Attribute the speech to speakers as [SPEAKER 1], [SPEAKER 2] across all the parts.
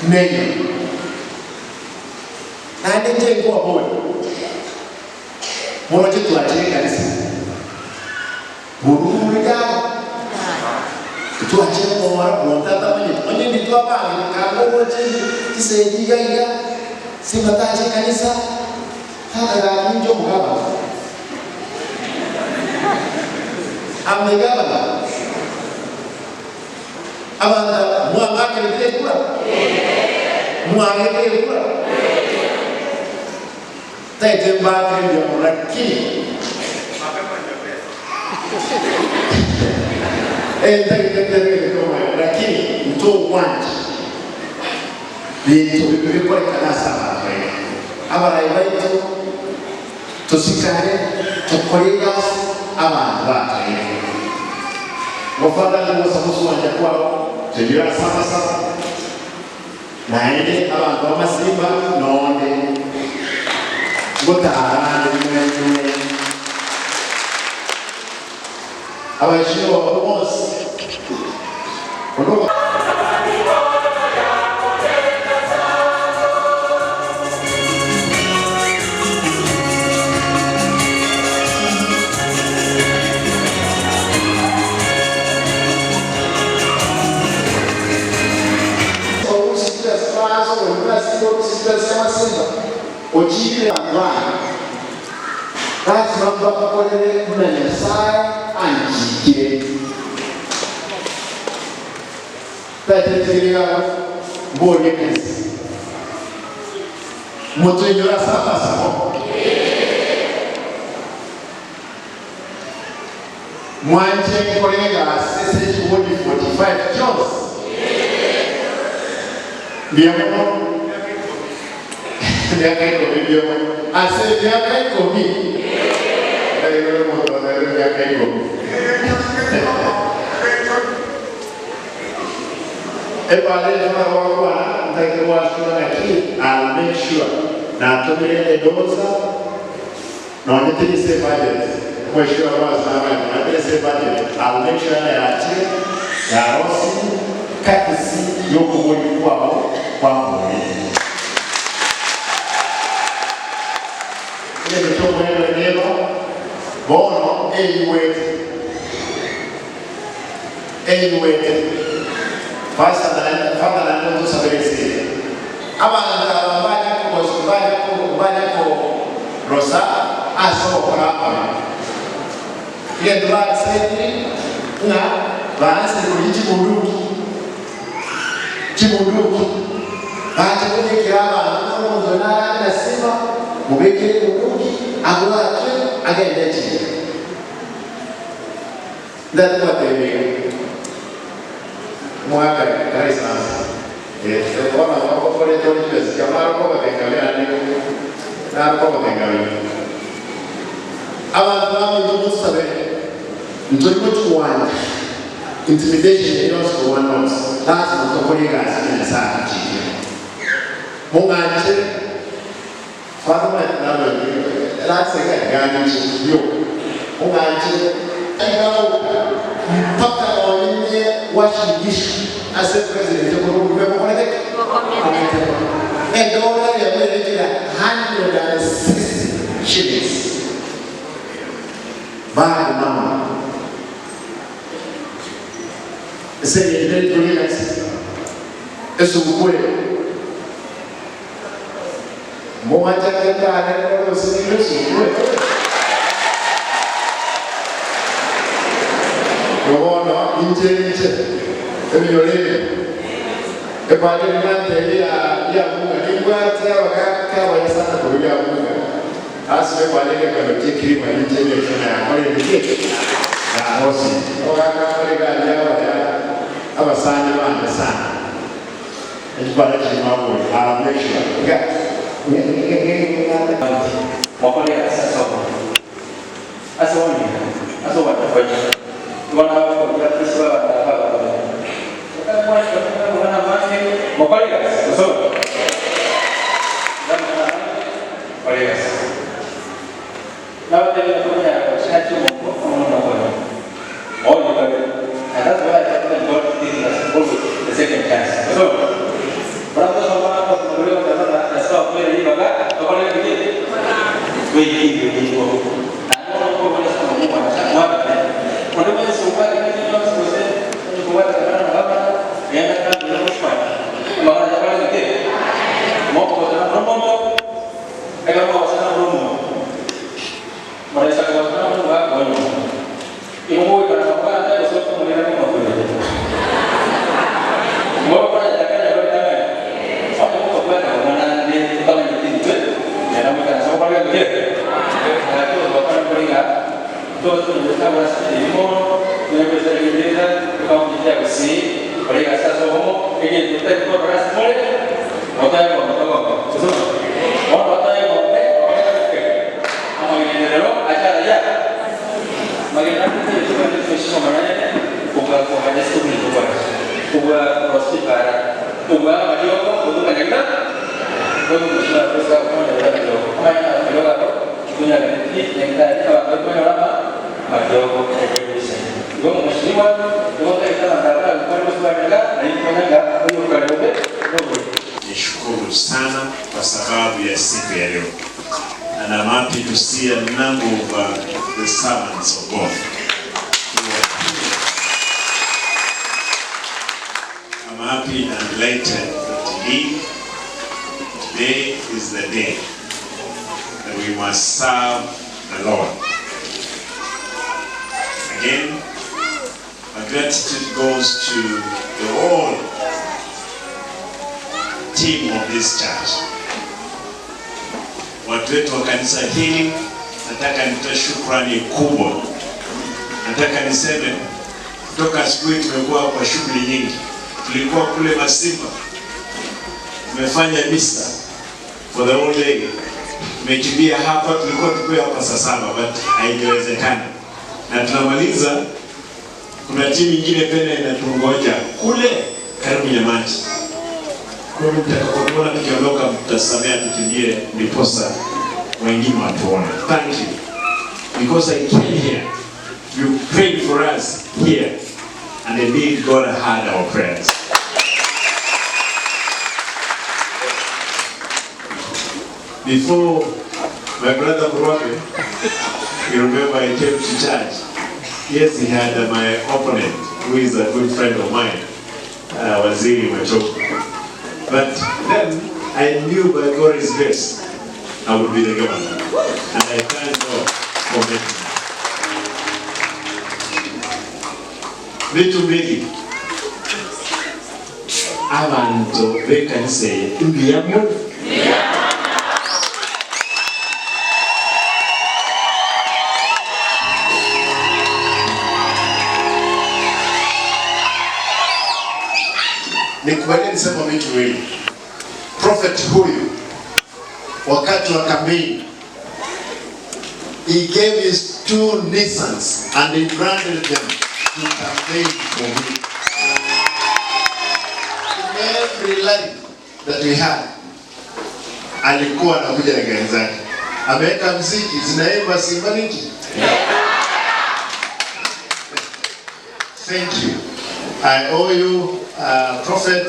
[SPEAKER 1] Neyo. Naende inche nkobaboria, moroche twachire ekanisa, bororo more yaya? Titwachire konyora monto atamanyeti, onye ndi twabangire kanga oroche chisegi iga iga, simba tache ekanisa, tata gaki inche omogabana. I'm the governor. Abanto aba mwang'akerete ekura? Mwang'ete ekura? Taete mbakere mbuya mono lakini eh, ntagete ntebegete tomoyo lakini ntogwancha binto bibe bikorekana ase abanto baito. Abarai baito tosikane tokore egasi abanto batoeire. Gofanda ngogosaba oswancha kwao toigure ase amasabo, naende abanto b'amasimba nonde ngotaarande nimwenywe. Abaishirwa abwo bonsi onde. Lasima mbabakorere buna Nyasae anchiikire. Taetetigire iga mborie ekanisa, Motoinyore ase amasabo? Mwanche nkore egasi ase chiwodi 45 chionsi? Mbuya mono. Emiaka ikomi mbuya mono. Ase emiaka ikomi? Ndaigure omonto otebire emiaka ikomi. Ebara eye nabo agokwana ntagete goasure naki I'll make sure natomire edoza Nonye teri ase ebudget, omweshimiwa bw'ase nabwate, nonye teri ase ebudget, I'll make sure ng'a yachire, yarosirie, courtesy y'okoboria kwao kwa mboria. Egento ki'omoerio neba, bono eyigwete, eyigwete. Pastor naende, Father naende otosabere esegi. Abanto aba mbanya mbanya korosa ase ogokora amabe. Egento badecidire ng'a baansire korigia chibunduki, chibunduki, bache kobekera abanto buna omonto oyo narabe na simba, mobekere ebunduki, abwatwe agende echela. Ndati gotebia iga, Omogaka taraisaransa. Bono okoreta ore chibesa chiao, naro kogotenga buna naende naro kogotenga buna. Abanto baminto mosabere, ntori gochigwancha intimidation eye yonsi korwa ande onsi. Lasima tokore egasi buna Nyasae atochiikire. Mong'anchere. Father omanyete nabaibwe erasege ganche rioka ong'anchire igaoka mpaka nonye ne washingishu ase president okorwa obobe mokorete ki? Mokomete. Edola eyemo erekire 160 shillings. Bad mama. Ase eng'encho nere tore ekanisa esugukuu eye. Moachake kare orosire esugukuu eye. Bono inche inche ebinyoro ebi ekware ring'ana eri riabunga nimbwate abagaka abaya sana korwa riabunga ase ekware egekano ki'ekirima inche emechie nayakorire ki narosire abagaka mbare iga aria abaya abasani bane sana. Ekipande kiri mabori I'll make sure iga
[SPEAKER 2] Mokore ase obomo, ase obominto, ase ogwancha kwaito. Igo nabakoria Kristo abanto aba abakoro. Ekero mwanchete komanya amang'ana amange, mokore egasi, gose obobe. Iga amang'ana amange, mokore egasi. Nabateebie tokonyara gochacha omonto amo nokonya oyo kabere, and that's why I tell them God gives us always the second chance. Gose obobe.
[SPEAKER 1] Nishukuru sana kwa sababu ya siku ya leo. And I'm happy to see a number of the servants of God. I'm happy and delighted that indeed today is the day that we must serve the Lord. Again, my gratitude goes to the whole team of this church. Watu wetu wa kanisa hili, nataka nitoe shukrani kubwa. Nataka niseme kutoka asubuhi tumekuwa kwa shughuli nyingi. Tulikuwa kule Masimba, tumefanya misa for the whole day. Tumekimbia hapa, tulikuwa tukue hapa saa 7 but haijawezekana, na tunamaliza, kuna timu nyingine tena inatungoja kule karibu Nyamaji. Kwa hiyo mtakapotuona tukiondoka, mtasamea tukimbie, ndiposa wengine watuone. Thank you because I came here, you prayed for us here, and indeed God heard our prayers. Before my brother Murabe, you remember I came to church. Yes, he had my opponent, who is a good friend of mine, Waziri Machogu. But then I knew by God's grace I would be the governor. And I thank God for making it. Vitu mbili abantu b'ekanisa mbiyamo. Nikubalie nisema vitu viwili. Prophet huyu wakati wa kampeni, he gave his 2 Nissans and he branded them to campaign for me. In every rally that we had, alikuwa anakuja na gari zake, ameweka mziki, zinaimba Simba niki. Thank you. I owe you, Prophet,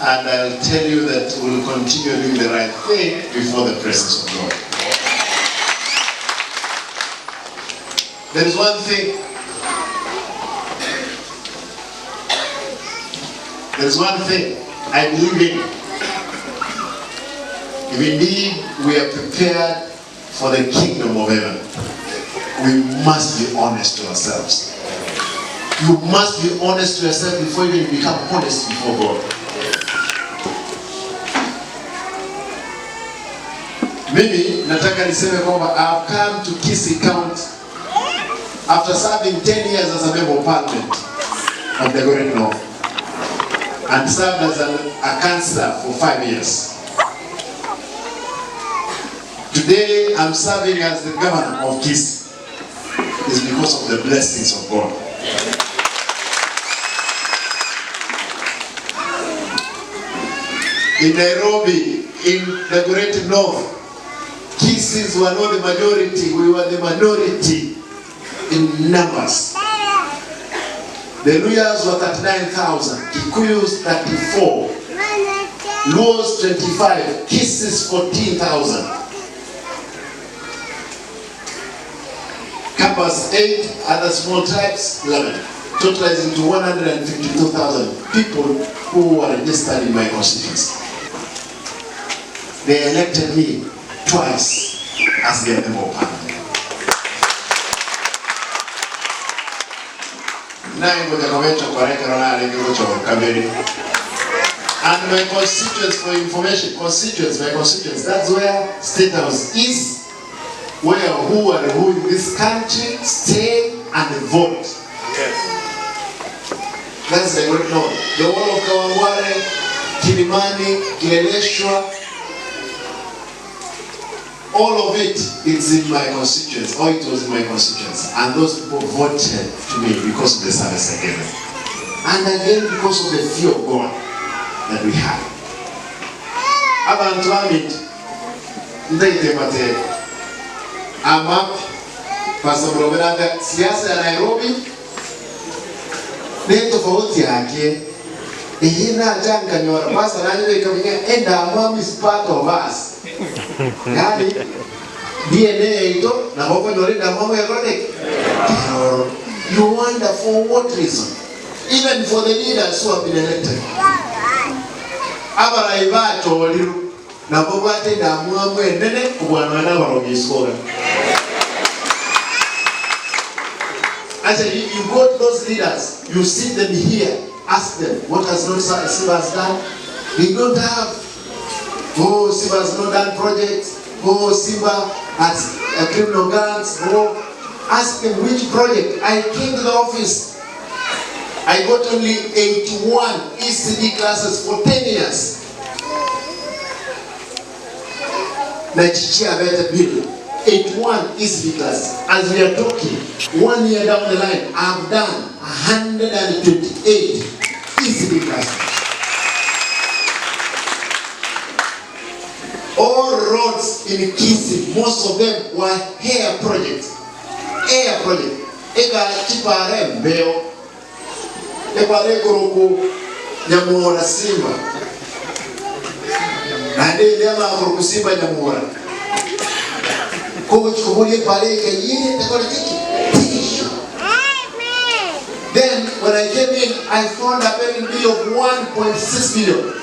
[SPEAKER 1] and I'll tell you that we'll continue doing the right thing before the presence of God. There is one thing. There is one thing I believe in. If indeed we are prepared for the kingdom of heaven, we must be honest to ourselves. You must be honest to yourself before you even become honest before God. Mimi nataka niseme kwamba I have come to Kisii County after serving 10 years as a member of parliament of the Dagoretti North and served as a councillor for 5 years. Today I'm serving as the governor of Kisii. It's because of the blessings of God. In Nairobi, in the Dagoretti North, Kisiis were not the majority, we were the minority in numbers. The Luhyas were 39,000, Kikuyus 34, Luos 25, Kisiis 14,000. Kambas 8, other small tribes 11, totalizing to 152,000 people who were registered in my constituency. They elected me twice as their member of parliament. And my constituents, for information, constituents, my constituents, that's where State House is. Where who and who in this country stay and vote.
[SPEAKER 3] Yes.
[SPEAKER 1] That's the Great North. The whole of Kawangware, Kilimani, Kileleshwa, all of it is in my constituency, or it was in my constituency. And those people voted to me because of the service I gave them. And again, because of the fear of God that we have. Abantu bamiti ntaitemateka amapi Pastor Mroberanga, siasa ya Nairobi ni tofauti yake ihina jankanyora pastor nanyo ikamenya enda mom is part of us, yani DNA ito na boko nyore nda mama yakone. You wonder for what reason, even for the leaders who have been elected, abarayi batoliru nabo bate ndamwamu enene kubwana n'abarogisikoga. Actually, you go to those leaders, you see them here, ask them, what has not Simba has done? They don't have. Oh, Simba has not done projects. Oh, Simba has criminal gangs. Oh, ask them which project. I came to the office. I got only 81 ECD classes for 10 years. Nigeria better bill. 81 ECD classes. As we are talking, 1 year down the line, I've done 128 ECD classes. All roads in Kisii, most of them were hair projects. Air project. Ega chipare mbeo. Epare koroku nyamuora Simba. Nande lema koroku Simba nyamuora. Kogo chikubuli pare kayire takore tiki. Then when I came in, I found a payment bill of 1.6 billion.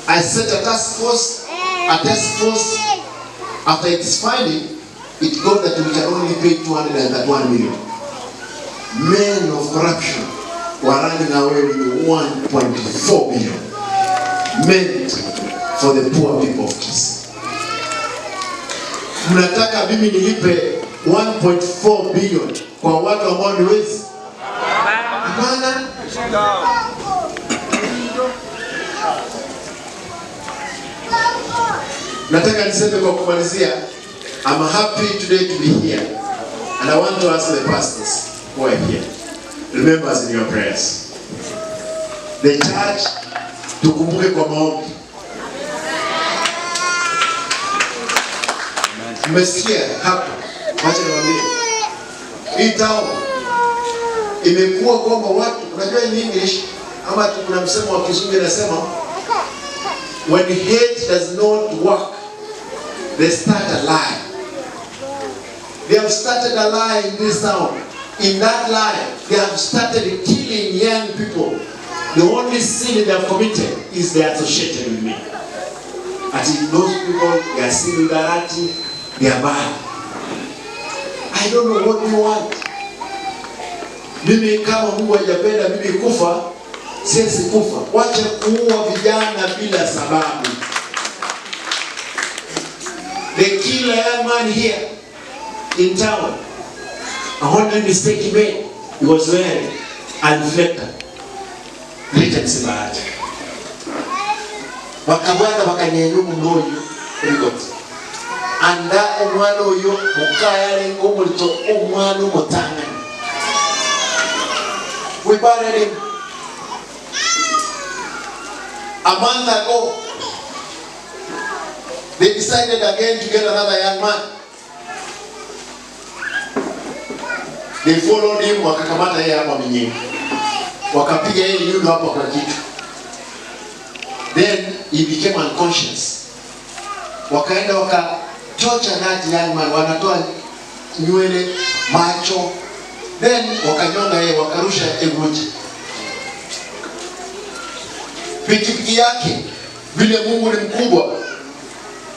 [SPEAKER 1] I set a task force. A task force, after its finding, it got that we can only pay 231 million. Men of corruption were running away with 1.4 billion meant for the poor people of Kisii. Mnataka mimi nilipe 1.4 billion kwa watu ambao ni wezi? Hapana. Nataka niseme kwa kumalizia, I'm happy today to be here. And I want to ask the pastors who are here, remember us in your prayers. The church, tukumbuke kwa maombi. Mmesikia hapa, wacha niwaambie. Hii town imekuwa kwamba watu, unajua in English ama kuna msemo wa Kizungu inasema when hate does not work, they start a lie. They have started a lie in this town. In that lie, they have started killing young people. The only sin they have committed is they are associated with me. And those people, they are similarity, they are bad. I don't know what you want. Mimi kama Mungu hajapenda mimi kufa, siwezi kufa. Wacha kuua vijana bila sababu. They kill a young man here in town. A only mistake he made, he was wearing a reflector. Written Simba. Wakabwana wakanyenya omundu oyu ebigoti. Anda omwana oyo mukayale ng'omulito omwana omutangani. We buried him a month ago. They decided again to get another young man. They followed him, wakakamata yeye hapa mwenyewe. Wakapiga yeye nyundo hapo kwa kichwa. Then he became unconscious. Wakaenda wakachocha that young man, wanatoa nywele, macho. Then wakanyonga yeye, wakarusha eguji. Pikipiki yake, vile Mungu ni mkubwa,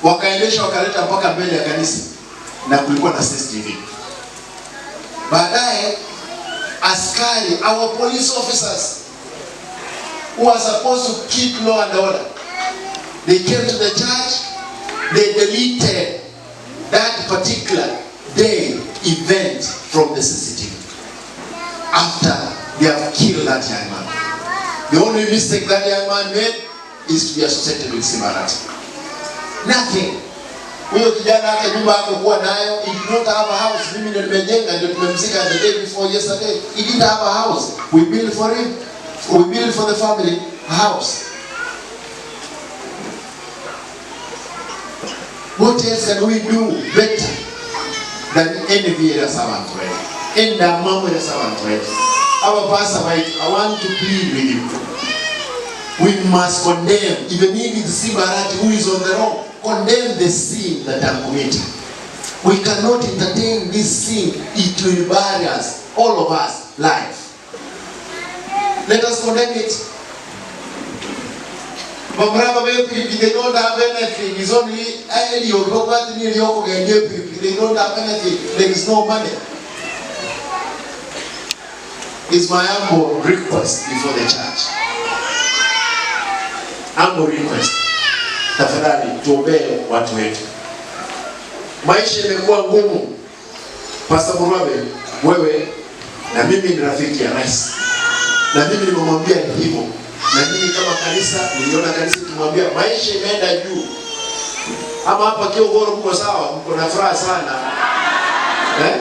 [SPEAKER 1] wakaendesha wakaleta mpaka mbele ya kanisa, na kulikuwa na CCTV. Baadaye askari, our police officers who are supposed to keep law and order, they came to the church, they deleted that particular day event from the CCTV after they have killed that young man. The only mistake that young man made is to be associated with Simba Arati. Nothing. Huyo kijana hata nyumba hakuwa nayo. He did not have a house. Mimi ndio nimejenga, ndio tumemzika the day before yesterday. He didn't have a house. We built for him. We built for the family a house. What else can we do better than any other servant? Enda mambo ya servant wetu. Our pastor, I want to plead with you. We must condemn, even if it's Simba Arati who is on the wrong, condemn the sin that I'm committing. We cannot entertain this sin. It will bury us, all of us, life. Let us condemn it. Bamraba bepiripiri, they don't have anything. It's only they don't have anything. There is no money. It's my humble request before the church. Humble request. Tafadhali tuombee watu wetu. Maisha imekuwa ngumu. Pastor Murabe, wewe na mimi ni rafiki ya rais. Na mimi nimemwambia hivyo. Na mimi kama kanisa niliona kanisa kimwambia maisha imeenda juu. Ama hapa Kiogoro mko sawa, mko na furaha sana. Eh?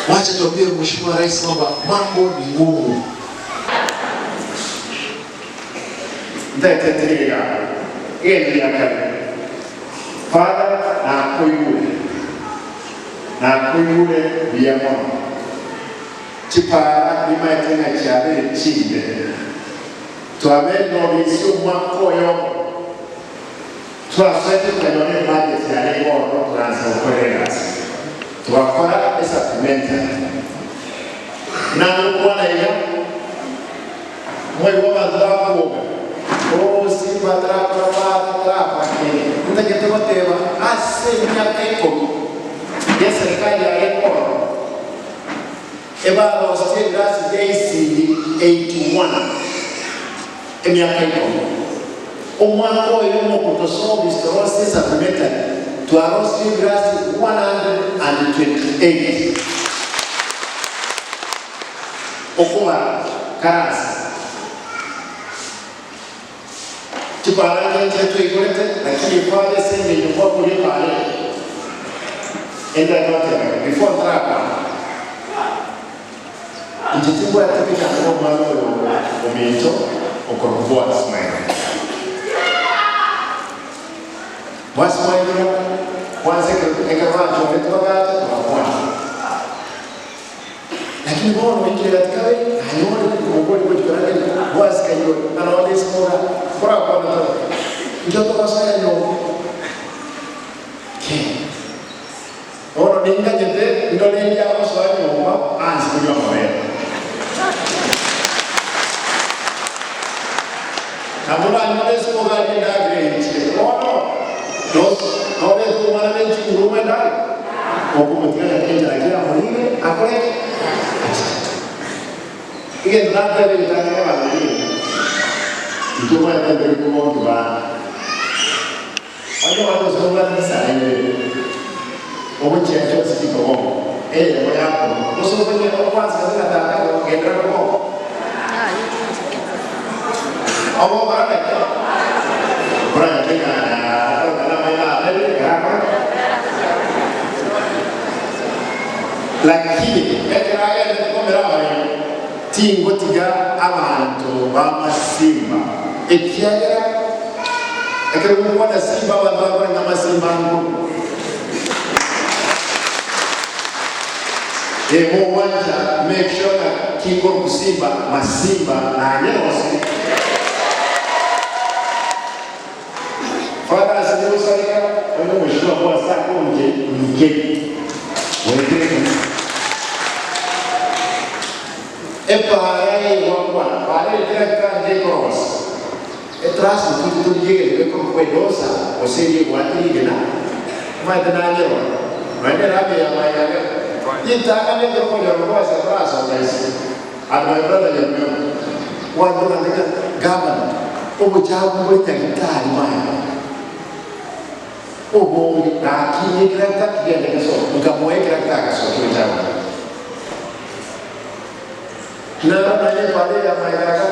[SPEAKER 1] Wacha tuambie Mheshimiwa Rais kwamba mambo ni ngumu.
[SPEAKER 3] Ndetetirira ĩndĩ ya kare Father na akũigure mbia mũno chipara nimaetenga chiabere chinde twabe nobisi omwaka oyo twaswete tukanyone budget yale igono turanza gukorera twakora esupplementary na nukubona iyo mwego bantu bakuoga Simba trapa trapa ntagetogoteba ase emyaka ikumi ya serikali ya ekoro ebarostie ebirasi bya ECD 81 emyaka ikumi omwaka oyo mokutosobistorosi supplementary twarostie ebirasi 128 okuba karasi Chiparanga chetu ikulete lakini pale sema ilikuwa kule pale. Enda yote before trapa. Njitimbo ya tupika kwa mwana ominto okorboa smile. Wasmaila kwanza ekawa chote tukata tukakwana. Lakini mbona wengine katika wewe hayoni kwa kweli kwa kwa wazi kayo anaona smoga kwa kwa na ndio tukasaya no. Ke. Ono ninga jete ndo ninga kwa nyumba anzi kunywa mabele. Namuna ndio smoga ni ndagre nchi. Ono dos no le tu mana nchi ngurume ndani. Okumutika kenja kila mwingine akore. Iye ndata ile ndani ya mwingine. Mtu mmoja ndio kwa kwa. Wale watu sio watu sana ile. Obuche cho siko kwa. Eh moja hapo. Uso kwenye kwanza katika tata kendra kwa. Obo baraka. Baraka tena kana maina ile kama.
[SPEAKER 1] Lakini ekeraga ndio tingo tiga abantu b'amasimba ekyagera ekerikukwata simba abantu bakora n'amasimba ngo emo wanja make sure that kingo kusimba masimba na nyerosi Father asimusalika wewe mheshimiwa kwa sakonje nje wewe Eparai wakwa pare tira de cross. Etras tu tu llegue de con cuedosa o se llegó a ti na. Ma de na leo. Ma de rabia ya ma ya. Yita ne ko ko yo ko sa atrás o guys. And my brother ya me. Wando na gavana. Obo jabu we tagitari ma. Obonge lakini kiraka kigende keso nkamoe kiraka kaso kichama. Na nanye pale ya mairaka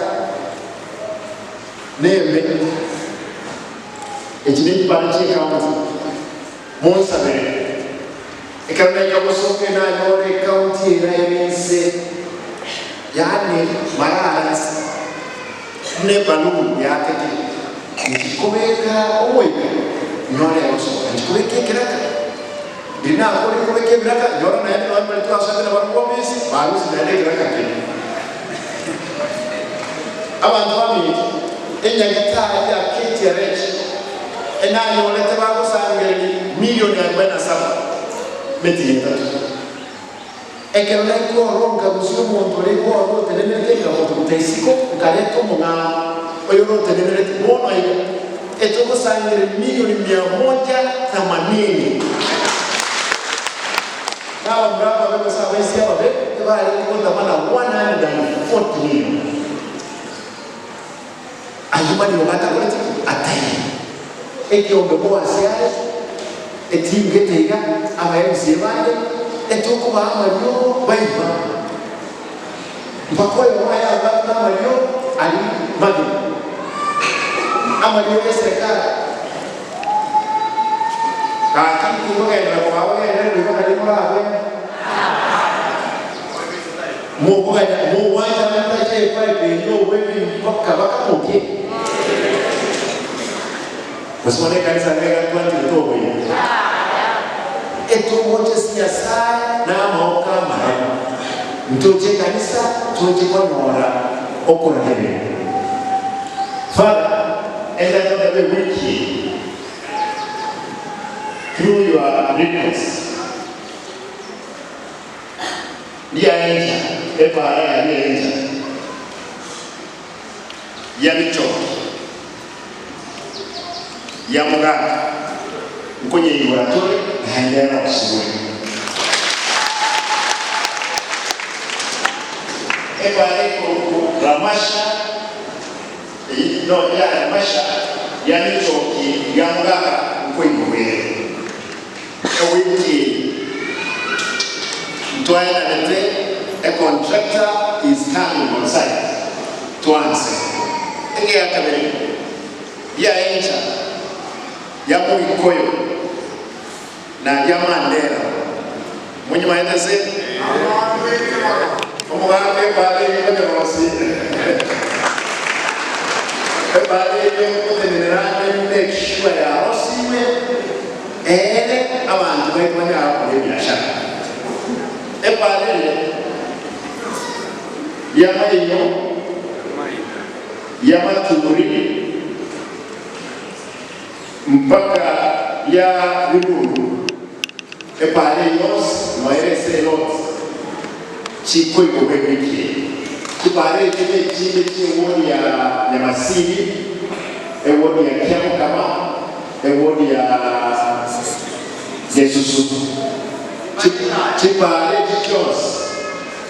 [SPEAKER 1] nembe ekine pale chikaunti monsabere ekareka musoke na yore kaunti era yani marara ne balloon yake nkikobeka owoika nyore osoka nkikobeka ekiraka ndina akore kobeka ebiraka nyora naye nibambere twasabire barukobisi barusi naye ekiraka kiri abantu bamiti enyagitaari ya KTRH enanyolete bagusangiriri milioni 47 meti etatu ekero naikoro nkagusia omonto orikoro otenenerete nkamoto gutaisiko nkareta omong'ao oyo rotenenerete bono iga etogosangire milioni 180 naba muraba bebesa abaisi ababe ebarikugotamana 140 million ayuma niyo batakorete atayi ekiombe bwasiare etingete iga aba MC bande etoko ba amalio baiba mpakoyo waya abantu amalio ali magi amalio ya serikali kaki kubagendera kubagendera kubagendera mukuganya muwanja mutache pipe yo wewe mpaka bakamuke Musimone kanisa nega twanti towe etuwoche siasa na maoka mahema mtoche kanisa toche kwa nora okorahebe Father, as I know the wiki through your request ndiaenja epara ya ndiaenja ya michoki ya muganga nkonye laboratory naendelea kusubiri epara ramasha no ya ramasha ya michoki ya muganga nkonye wele ewiki mtwaena a contractor is coming on site to answer. Enge ya kabiri ya encha ya Muikoyo na ya Mandela munyi maendeze omugambe bale yosi bale yokutenerane make sure ya rosiwe ere abantu baitwanya akore biashara epalele ya mayo ya maturi mpaka ya Limuru epale yos no erese lot chikwe gobebiki kipale kile chile chiwoni ya Nyamasiri ewoni ya Kiamukama ewoni ya Jesusu chipale chichos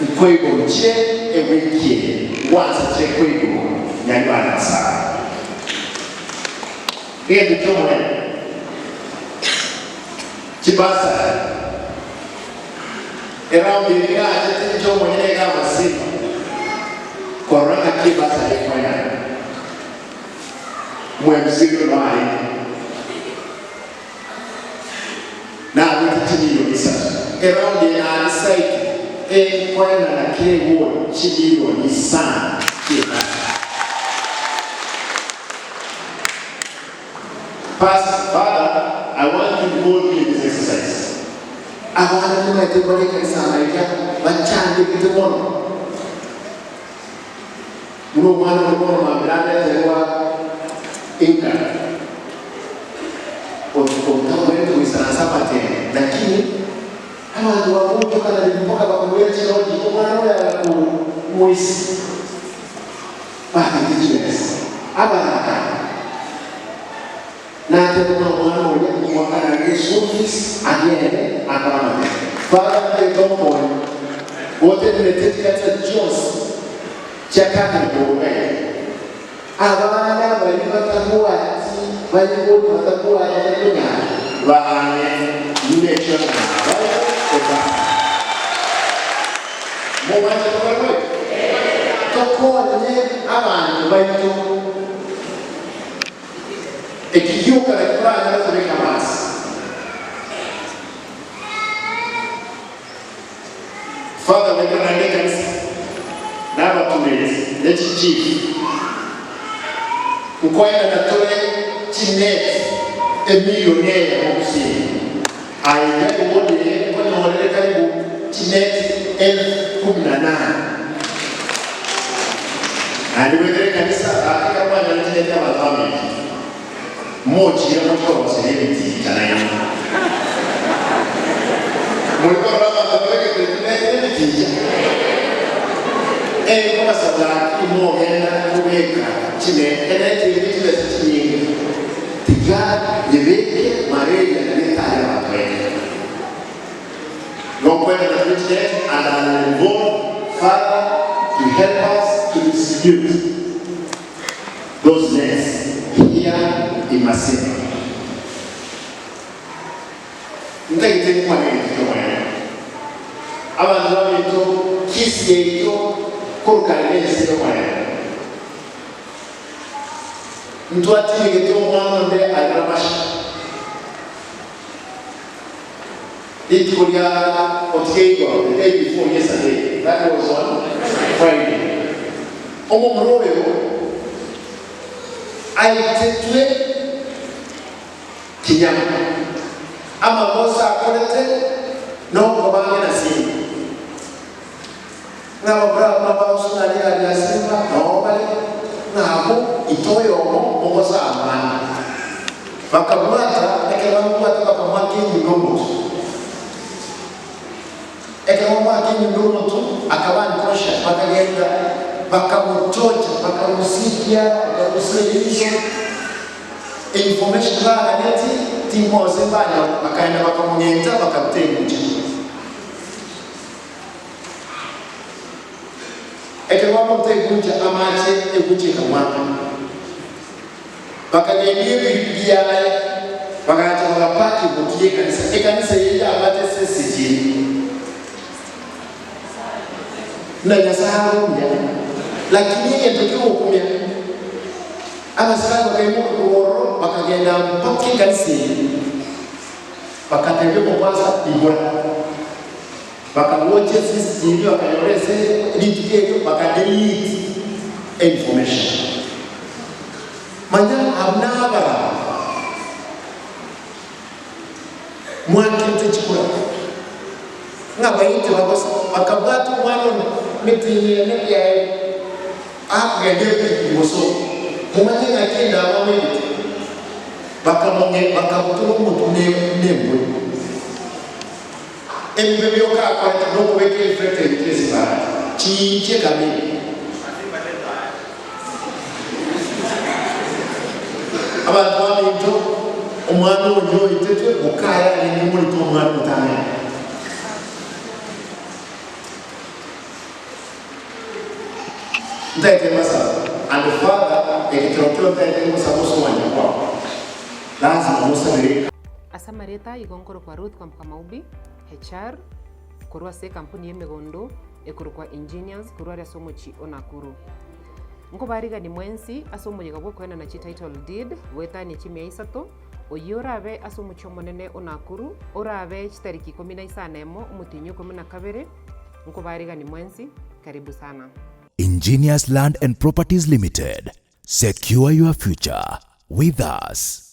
[SPEAKER 1] nkwego che ewikie wanza che kwego nyanywana sana Gendo chomwe chibasa eraundi ira chomwe nyega masima korona kibasa yekwaya mwe mzigo mai na wititiniyo isa eraundi na site ekwena na kewo chiliyo isana kibasa Pastor, Father, I want you to go through this exercise. I want to make the kanisa Amerika bachande kitono. Muno mwana muno mabirane tewa inka. Otukonta wetu isanasa pate. Lakini abantu wamuntu kana mpaka bakumwira chiroji omwana oyo ku mwisi. Bati teachers. Abaraka. Na tena mwana oyo mwakana Yesu agende akamate. Father the wote nimetetika Jones chakati kuone. Abana bali batakuwa ati bali batakuwa ati Baane nimechona bae mubanje tukarwe tokonye abantu baitu ekijuka na kuranya kubika masi Father wewe kanisa n'abatumirizi n'ekichifu nkwenda natole chineti emiliyonea mukusinga aija iwodie karibu chineti 18,000 andiwekere kanisa akikamwanya chineti abafamili mochire mutorosere ebitiita nayo mulikoramabawekerebitiita komasabaki mogenda kubeka chine eneti ebitibesa chinyingi tiga yebeke malaria netaya batweke Gokwenda na president and I involve Father to help us to distribute those nets here in Maseno. Ntaite kwa nini tutomwene abantu babito kisi yeito korukarire mwene mtu atirigete omwana onde ayiramasha Ituko lya Otiego, the day before yesterday, that was on Friday. Omo mroyo aitetwe kinyama amakosa akolete nokobange na simba ngabo simba nobale ngabo itoyomo mokosa amani bakamwata ekeramwata bakamwata enyunomoto ekamwaka enyunomoto akaba unconscious bakagenda bakamutocha bakamusikia bakamusirizo information baganeti timose banya bakaenda bakamugenda bakamutenguja ekewamutenguja amache eguche kamwaka bakagenda ebibyaye bakacha bakapaki mukiye kanisa ekanisa yeya abate sesijini na nyasaye lakini yeye okumya abasikari bakaimuka kuwororo bakagenda mpaka ekanisa eyo bakatebya omukwasa igura bakawocha CCTV bakanyorese ebintu ebyo bakadelete information manya abnabara mwakente chikura nga bayite bakosa bakabwata omwana ono mitinyene yae akugende imoso mumanye nga kenda abamwebite bakamonge bakamutuma omuntu nembwe ebibyo byokakoleta nokubeka efekta ebitezibala kinje kamili abantu baminto omwana oyo itetwe mukaya alingi omwana mutane ntaite masaba and father ekitokyo ntaite masaba osomanya kwao lazima musabire
[SPEAKER 4] Asamareta igonkoro kwa Ruth kwa Mkamaubi HR korwa se kampuni y'emigondo ekorokwa engineers korwa aria ase omochi o Nakuru nkobarigani mwensi ase omoyega bwa okoenana na chi title deed gwetania chimia isato oyo orabe ase omochi omonene o Nakuru orabe chitariki 15 omotinyi 12 nkobarigani mwensi karibu sana.
[SPEAKER 5] Engineers Land and Properties Limited. Secure your future with us.